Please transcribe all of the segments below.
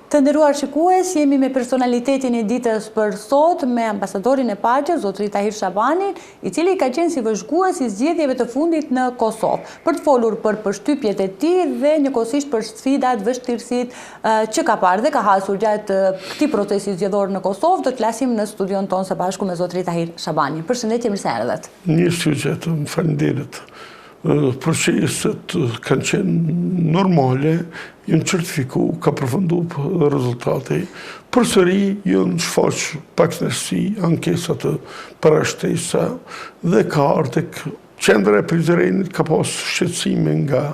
Të nderuar shikues, jemi me personalitetin e ditës për sot, me ambasadorin e paqes, zotëri Tahir Shabanin, i cili ka qenë si vëzhgues i zgjedhjeve të fundit në Kosovë, për të folur për përshtypjet e tij dhe njëkohësisht për sfidat, vështirësitë që ka parë dhe ka hasur gjatë këtij procesi zgjedhor në Kosovë, do të flasim në studion tonë së bashku me zotëri Tahir Shabanin. Përshëndetje, mirë se erdhët. Mirë se ju gjetëm, faleminderit. Proceset kanë qenë normale, janë certifiku, ka përfundu rezultati. Përsëri janë shfaq pakënaqësi, ankesa të parashtesa dhe ka ardhë tek qendra e Prizrenit ka pas shqetësime nga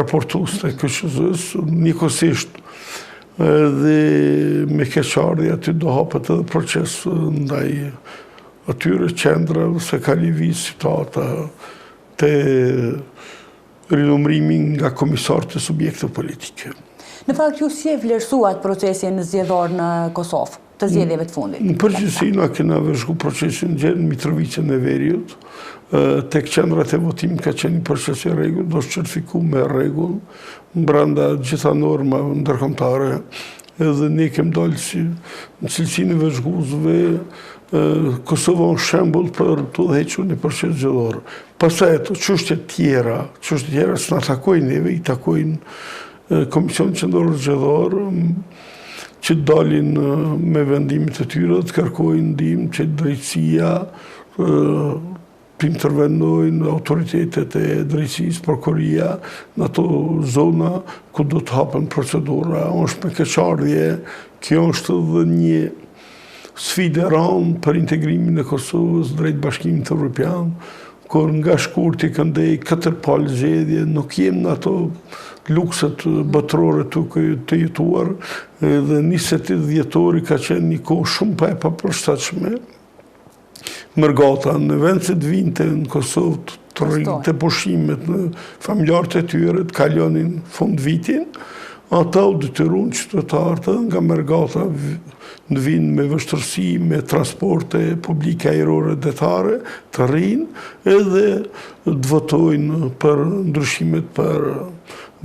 raportuesit e KQZ-së, njëkohësisht dhe me keqardhje aty do hapet edhe proces ndaj atyre qendrave se ka lëviz situata te rinumërimi nga komisarët e subjekteve politike. Në fakt, ju si e vlerësuat procesin zgjedhor në Kosovë, të zgjedhjeve të fundit? Në përgjithësi, na kena vëzhgu procesin gjer në Mitrovicën e Veriut, tek qendrat e votimit ka qenë një proces i rregullt, do është certifiku me rregull, brenda gjitha normave ndërkombëtare, Edhe ne kem dalë si në cilësinë e vëzhguesve, Kosova është shembull për të udhëhequr një proces zgjedhor. Pastaj ato çështje tjera, çështje tjera s'na takojnë neve, i takojnë Komisionit Qendror Zgjedhor që të dalin me vendimet e tyre dhe të kërkojnë ndihmë që drejtësia të intervenojnë autoritetet e drejtësisë, prokuroria, në ato zona ku do të hapen procedura. Është me keqardhje, kjo është dhe një sfidë e rëndë për integrimin e Kosovës drejt Bashkimit Evropian, kur nga shkurti këndej katër palë zgjedhje, nuk jem në ato lukset botërore të, të jetuar, dhe 28 dhjetori ka qenë një kohë shumë pa e papërshtatshme, Mërgata, në vend se të vinte në Kosovë të rrinte pushimet me familjarët e tyre, të kalonin fund vitin, ata u detyrun qytetarët edhe nga mërgata të vinë me vështirësi, me transporte publike ajrore detare, të rrinë edhe të votojnë për ndryshimet për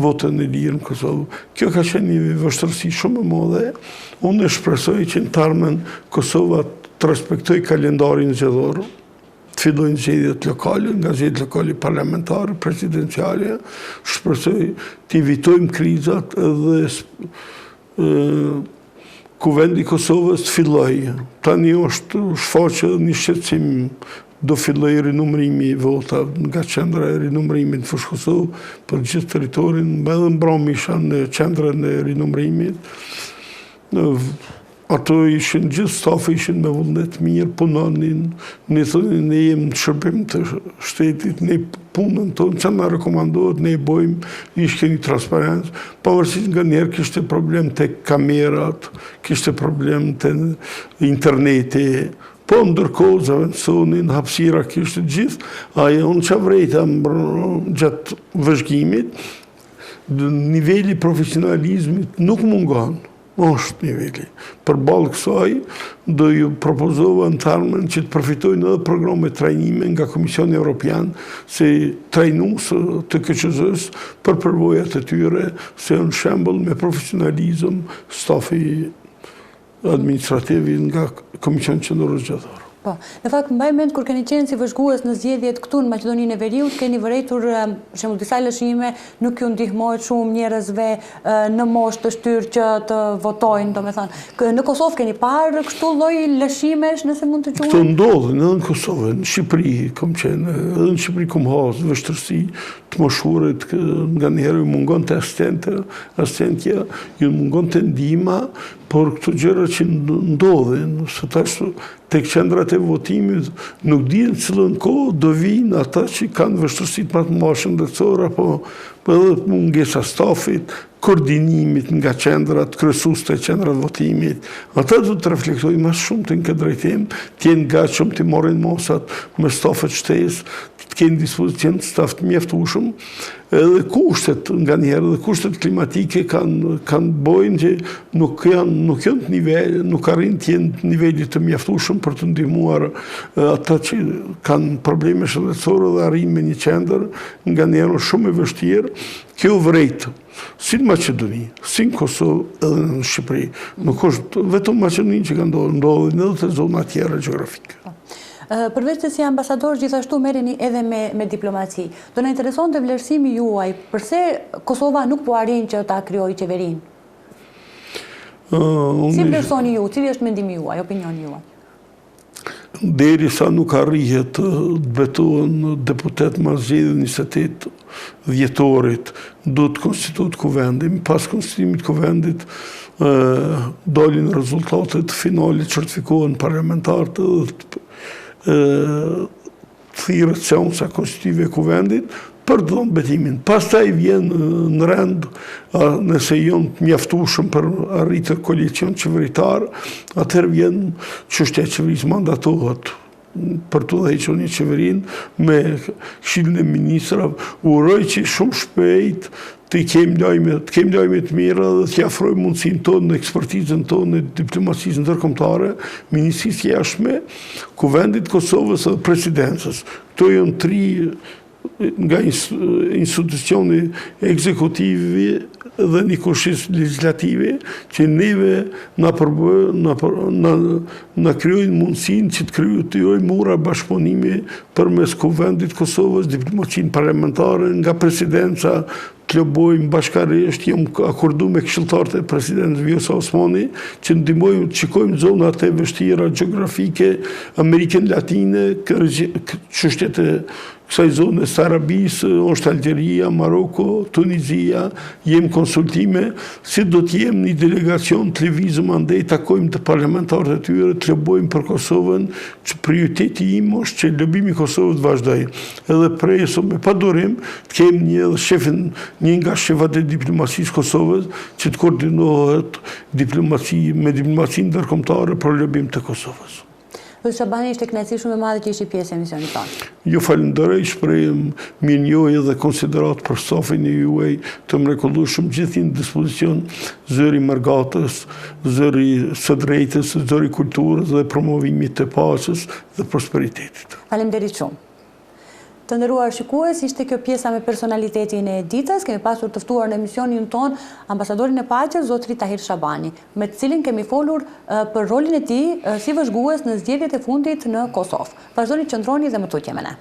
votën e lirë në Kosovë. Kjo ka qenë një vështirësi shumë e madhe. Unë shpresoj që në të ardhmen Kosova të respektojë kalendarin zgjedhor, të fillojnë zgjedhjet lokale, nga zgjedhjet lokale parlamentare, presidenciale, shpresoj të evitojmë krizat dhe Kuvendi i Kosovës të fillojë. Tani është shfaqë edhe një shqetësim do fillojë rinumërimi i votave nga qendra e rinumërimit në Fushë Kosovë për gjithë territorin, edhe mbrëmë isha në qendrën e rinumërimit. Ato ishin, gjithë stafi ishin me vullnet mirë, punonin, ne thonin ne jemi në shërbim të shtetit, ne punën tonë, që na rekomandohet, ne bojmë, ishte një transparencë, pavarësisht nganjëherë kishte problem te kamerat, kishte problem te interneti, po ndërkohë zëvendësonin, hapësira kishte gjithë, ajo unë që vrejta gjatë vëzhgimit, niveli i profesionalizmit nuk mungon, është niveli. Përballë kësaj, do ju propozova në të ardhmen që të përfitojnë edhe programe trajnime nga Komisioni Evropian, si trajnues të KQZ-së për përvojat e tyre, se janë shembull me profesionalizëm stafi administrativ nga Komisioni Qendror Zgjedhor. Po, në fakt mbaj mend kur keni qenë si vëzhgues në zgjedhjet këtu në Maqedoninë e Veriut, keni vërejtur për shembull disa lëshime, nuk ju ndihmohet shumë njerëzve në moshë të shtyrë që të votojnë, domethënë. Në Kosovë keni parë kështu lloj lëshimesh, nëse mund të quhen? Këto ndodhin edhe në Kosovë, në Shqipëri kam qenë, edhe në Shqipëri kam hasë vështirësi, të moshuarit nganjëherë ju mungonte asistente, asistentja, ju mungonte ndihma, por këto gjëra që ndodhin, se tash tek qendrat e votimit nuk dihen cilën kohë do vijnë ata që kanë vështirësi më të mëdha shëndetësore apo edhe mungesa stafit, koordinimit nga qendrat, kryesuesit e qendrave të votimit. Ata do të reflektojnë më shumë në këtë drejtim, të jenë gatshëm të marrin masat me stafet shtesë, të kenë dispozicion staf të mjaftueshëm, edhe kushtet nganjëherë edhe kushtet klimatike kanë kanë bojnë që nuk janë nuk janë të nivel, nuk arrijnë të jenë të nivelit të mjaftueshëm për të ndihmuar ata që kanë probleme shëndetësore dhe arrijnë me një qendër, nganjëherë është shumë e vështirë. Kjo vrejt, si në Maqedoni, si në Kosovë edhe në Shqipëri. Nuk është vetëm Maqedoni që ka ndodhur, ndodhin edhe te zona tjera gjeografike. Po. Përveç se si ambasador, gjithashtu merreni edhe me, me diplomaci. Do na interesonte vlerësimi juaj, përse Kosova nuk po arrin që ta krijojë qeverinë? Si vlerësoni ju, cili është mendimi juaj, opinioni juaj? Derisa nuk arrihet të betohen deputetët mas zgjedhjeve 28 dhjetorit, duhet të konstituohet kuvendi. Pas konstituimit të kuvendit, dalin rezultatet finale, certifikohen parlamentarët dhe thirret seanca konstitutive e Kuvendit për të dhënë betimin. Pastaj vjen në rend, nëse janë të mjaftueshëm për arritur koalicion qeveritar, atëherë vjen çështja e qeverisë mandatohet për të udhëhequr një qeverinë me Këshillin e Ministrave. Uroj që shumë shpejt të kemi lajme, të kemi lajme të mira dhe të afrojmë mundësinë tonë në ekspertizën tonë në diplomacisë ndërkombëtare, Ministrisë së Jashtme, Kuvendit të Kosovës dhe Presidencës. Këto janë tri nga institucioni ekzekutivi dhe njëkohësisht legjislativi që neve na përbë, na, na, na krijojnë mundësinë që të krijojmë ura bashkëpunimi përmes Kuvendit të Kosovës, diplomacinë parlamentare, nga presidenca, të lobojmë bashkarisht, jam akordu me këshilltarët e presidencës Vjosa Osmani, që ndihmojmë të shikojmë zonat e vështira gjeografike, Amerikën Latine, çështjet e kësaj zone së Arabisë, është Algjeria, Maroko, Tunizia, jem konsultime, si do të jem një delegacion të lëvizëm andej, takojmë të parlamentarët e tyre, të lobojmë për Kosovën, që prioriteti im është që lobimi i Kosovës të vazhdojë. Edhe presim me padurim të kemi një edhe shefin, një nga shefat e diplomacisë Kosovës, që të koordinohet diplomaci, me diplomacinë ndërkombëtare për lobim të Kosovës. Zoti Shabani, ishte kënaqësi shumë e madhe që ishit pjesë e emisionit tonë. Ju falënderoj, shpreh mirënjohje dhe konsideratë për stafin e juaj të mrekullueshëm, gjithnjë në dispozicion zëri i mërgatës, zëri i së drejtës, zëri i kulturës dhe promovimit të paqes dhe prosperitetit. Faleminderit shumë. Të nderuar shikues, ishte kjo pjesa me personalitetin e ditës. Kemi pasur të ftuar në emisionin tonë ambasadorin e paqes, zotëri Tahir Shabani, me të cilin kemi folur për rolin e tij si vëzhgues në zgjedhjet e fundit në Kosovë. Vazhdoni të qëndroni dhe më tutje me ne.